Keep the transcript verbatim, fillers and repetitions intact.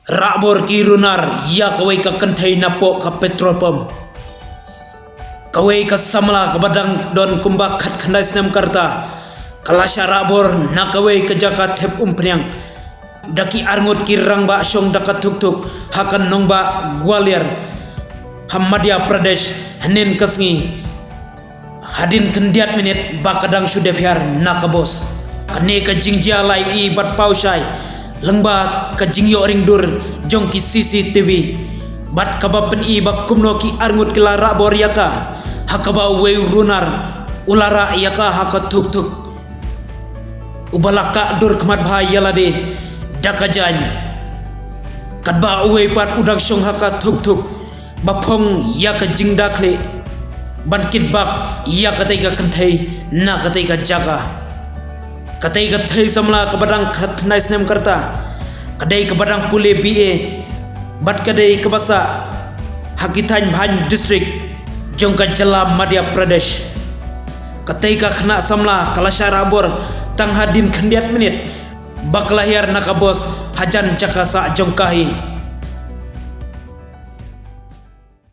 Rahbor ki runar ïa kawei ka kynthei napoh ka petrol pump. Kawei ka samla kaba dang don kumba khatkhyndai snem ka rta ka la shah rahbor na kawei ka jaka thep umphniang da ki arngut ki rangbah shong da ka thukthuk ha ka nongbah Gwalior ha Madhya Pradesh hynnin ka sngi. Hadien khyndiat minit ba ka dang shu dep hiar na ka bos. Kane ka jingjia la ïohi bad paw shai lyngba ka jingïoh ring dur jong ki C C T V bad kaba pyni ba kumno ki arngut ki la rahbor ïa ka, ha kaba uwei u runar u la rah ïa ka ha ka thukthuk. Uba la kah dur khmat bha ïa lade da ka jaiñ, katba uwei pat u dang shong ha ka thukthuk ba phong ïa ka jingda khlieh ban kitbak ïa katei ka kynthei na katei ka jaka. Katei ka thei samla kaba dang khatkhyndai snem ka rta ka dei kaba dang pule B A bad ka dei kaba sah ha ki thaiñ Bhain District jong ka jylla Madhya Pradesh. Katei ka khynnah samla ka la shah rahbor tang hadien khyndiat minit ba ka la hiar na ka bos hajan jaka sah jong ka hi.